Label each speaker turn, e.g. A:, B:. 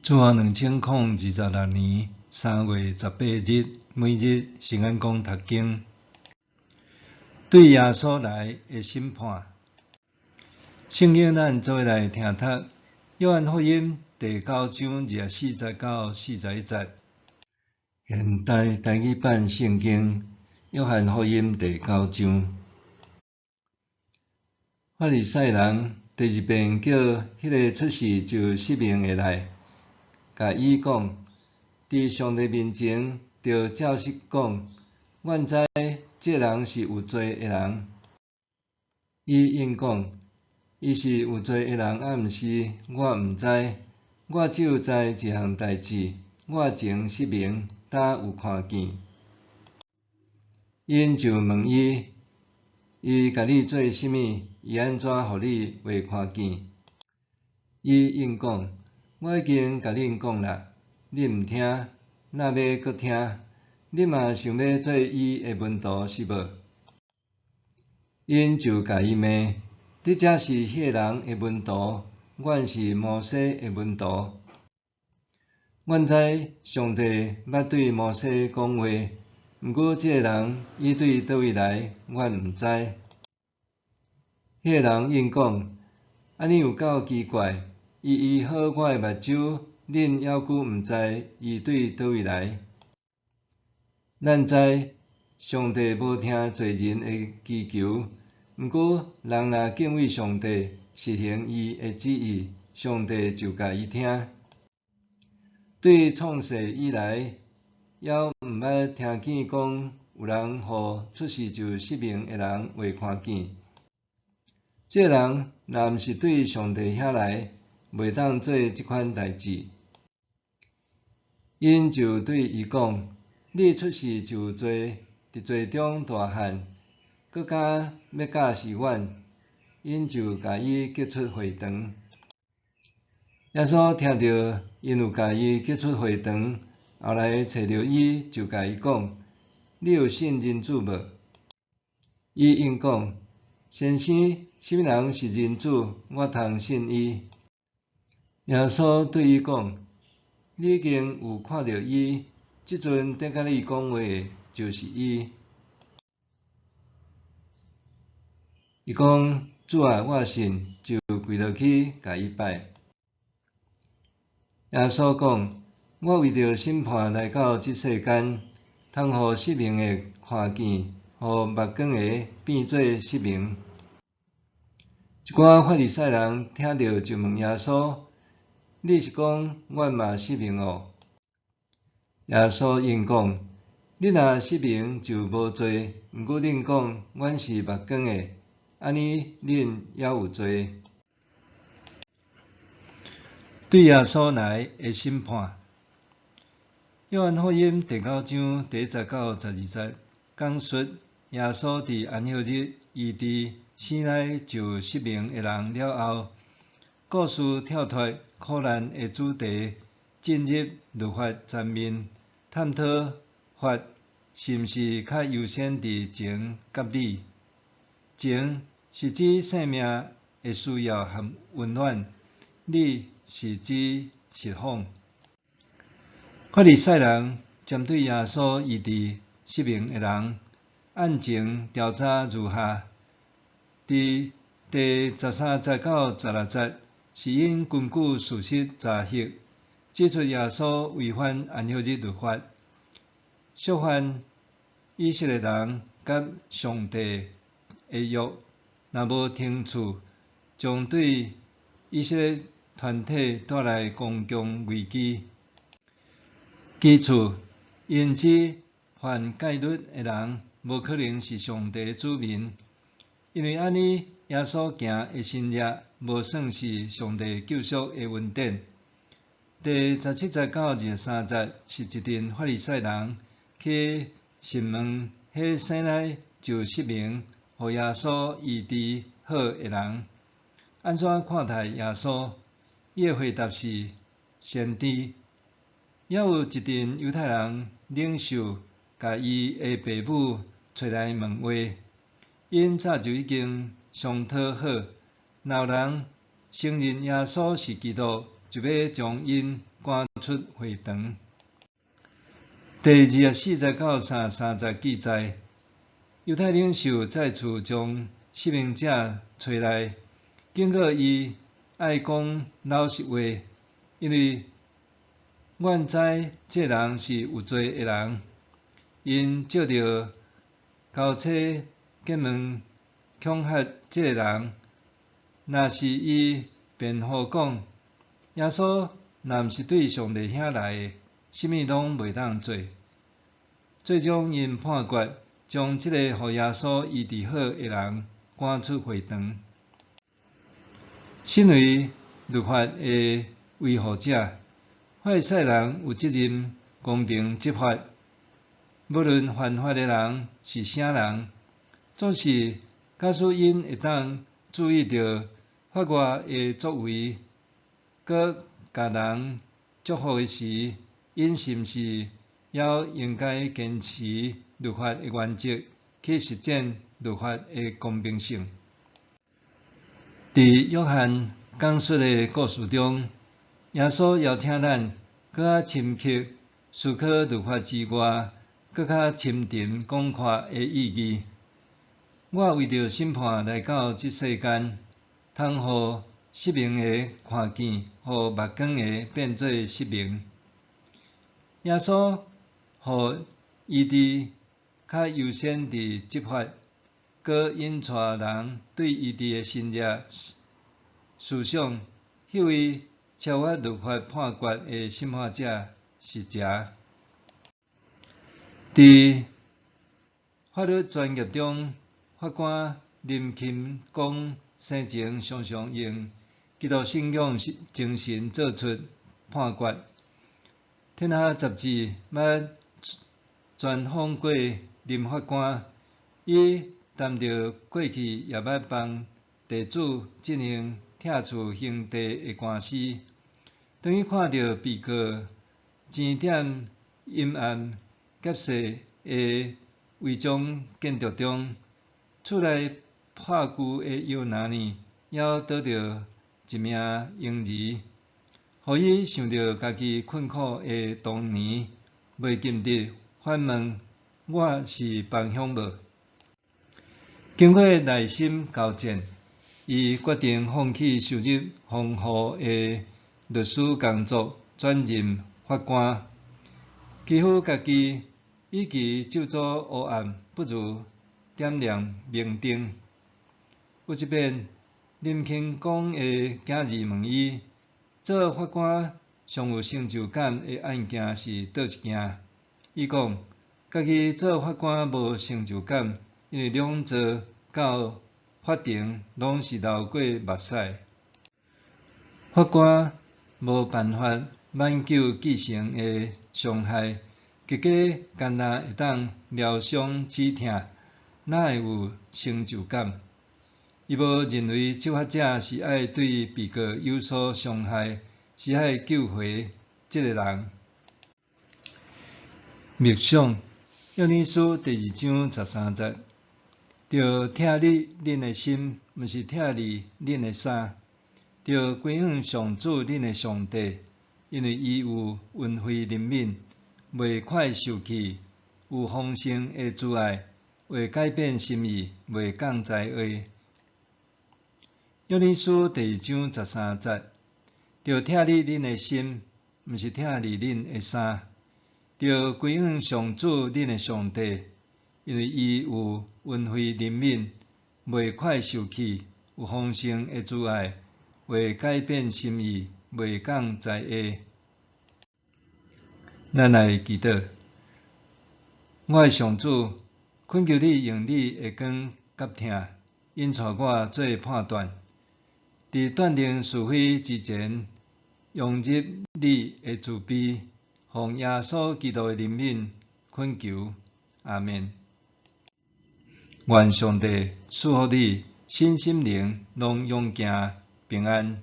A: 主後2026年3月18日，每日聖安講讀經，對耶穌來的審判。聖經咱做伙來聽讀，約翰福音第九章24節到41節。現代台語版聖經，約翰福音第九章。法利賽人第二遍叫彼个出世就失明的來，共伊講：佇上帝面前，著照實講，阮知這人是有罪的人。伊應講：伊是有罪的人，抑毋是，我毋知。我只有知一項代誌，我前失明，今有看見。𪜶就問伊：伊共你做啥物？伊按怎予你會看見？伊應講：我已經共恁講啦，恁毋聽，若欲閣聽？恁嘛想欲做伊的門徒是無？𪜶就共伊罵：你才是彼个人的門徒，阮是摩西的門徒。阮知上帝捌對摩西講話，毋過這个人伊對佗位來，阮毋知。彼个人應講：按呢有夠奇怪，伊醫好我的目睭，恁猶閣毋知伊對佗位來？咱知上帝無聽罪人的祈求，毋過人若敬畏上帝，實行伊的旨意，上帝就共伊聽。對創世以來，猶毋捌聽見講有人予出世就失明的人會看見。這个人若毋是對上帝遐來，袂當做這款代誌。𪜶就對伊講：你出世就有罪，佇罪中大漢，閣敢欲教示阮？𪜶就共伊激出會堂。耶穌聽著𪜶有共伊激出會堂，後來揣著伊，就共伊講：你有信人子無？伊應講：先生，啥物人是人子，我通信伊？耶穌對伊講：你已經有看著伊，這陣佇共你講話的，就是伊。伊講：主啊，我信，就跪落去共伊拜。耶穌講：我為著審判來到這世間，通予失明的看見，予目光的變做失明。一寡法利賽人聽著就問耶穌：你是講阮嘛失明哦？耶穌應講：恁若失明就無罪，毋過恁講阮是目光的，按呢恁猶有罪。對耶穌來的審判。約翰福音第九章第一節到12節講述耶穌佇安息日醫治生來就失明的人了後，故事跳脫苦難的主題，進入律法層面，探討法是毋是較優先佇情佮理。情是指生命的需要和溫暖，理是指實況。法利賽人針對耶穌醫治失明的人，案情調查如下：佇第13節到16節，是𪜶根據事實查核，指出耶穌違反安息日律法，觸犯以色列人佮上帝的約，若無懲處，將對以色列團體帶來公共危機。其次，𪜶指犯戒律的人無可能是上帝子民，因為按呢，耶穌行的神蹟無算是上帝救贖的恩典。第17節到23節是一陣法利賽人去詢問彼生來就失明，予耶穌醫治好的人，按怎看待耶穌？伊的回答是先知。猶有一陣猶太人領袖共伊的爸母揣來問話，𪜶早就已經商討好，若有人承認耶穌是基督，就欲將𪜶趕出會堂。第24節到33節記載，猶太領袖再次將失明者揣來，警告伊愛講老實話，因為阮知這人是有罪的人。𪜶藉著交叉詰問恐嚇這个人，若是伊辯護講，耶穌若毋是對上帝遐來的，啥物攏袂當做。最終𪜶判決，將這個予耶穌醫治好的人趕出會堂。身為律法的維護者，法利賽人有責任公平執法，無論犯法的人是啥人，總是假使𪜶會當注意著法外的作為，閣共人祝福的時，𪜶是毋是猶應該堅持律法的原則，去實踐律法的公平性？佇約翰講述的故事中，耶穌邀請咱閣較深刻思考律法之外，閣較深沉廣闊的意義。我為著審判來到這世間，通予失明的看見，予目光的變做失明。耶穌予醫治較優先佇執法，閣引帶人對醫治的深入思想。彼位超越律法判決的審判者是誰？佇法律專業中，法官林欽光生前常常用基督信仰精神做出判決。天下雜誌捌專訪過林法官，伊談著過去也捌幫地主進行拆厝興地的官司。當伊看著被告錢踮陰暗狹細的違章建築中，厝內破舊的搖籃呢，猶倒著一名嬰兒，予伊想著家己困苦的童年，袂禁得反問：我是幫兇無？經過內心交戰，伊決定放棄收入豐厚的律師工作，轉任法官。期許家己，與其咒詛黑暗，不如點亮明燈。有一遍，林慶光的囝兒問伊：做法官上有成就感的案件是佗一件？伊講，家己做法官無成就感，因為兩座到法庭攏是流過目屎。法官無辦法挽救既成的傷害，結果干焦會當療傷止疼，哪會有成就感？伊無認為執法者是愛對被告有所傷害，是愛救回這个人。默想，約尼書第二章十三節，著拆裂恁的心，毋是拆裂恁的衫；著歸向上主恁的上帝，因為伊有恩惠憐憫，袂快受氣，有豐盛的慈愛，會改變心意，袂降災禍。約尼書第二章十三節，著拆裂恁的心，毋是拆裂恁的衫；著歸向上主恁的上帝，因為伊有恩惠憐憫，袂快受氣，有豐盛的慈愛，會改變心意，袂降災禍。咱來祈禱，我的上主，懇求你用你的光佮疼，引帶我做判斷。佇斷定是非之前，融入你的慈悲，奉耶穌基督的憐憫，懇求，阿們。願上帝賜福你，身心靈攏勇健平安。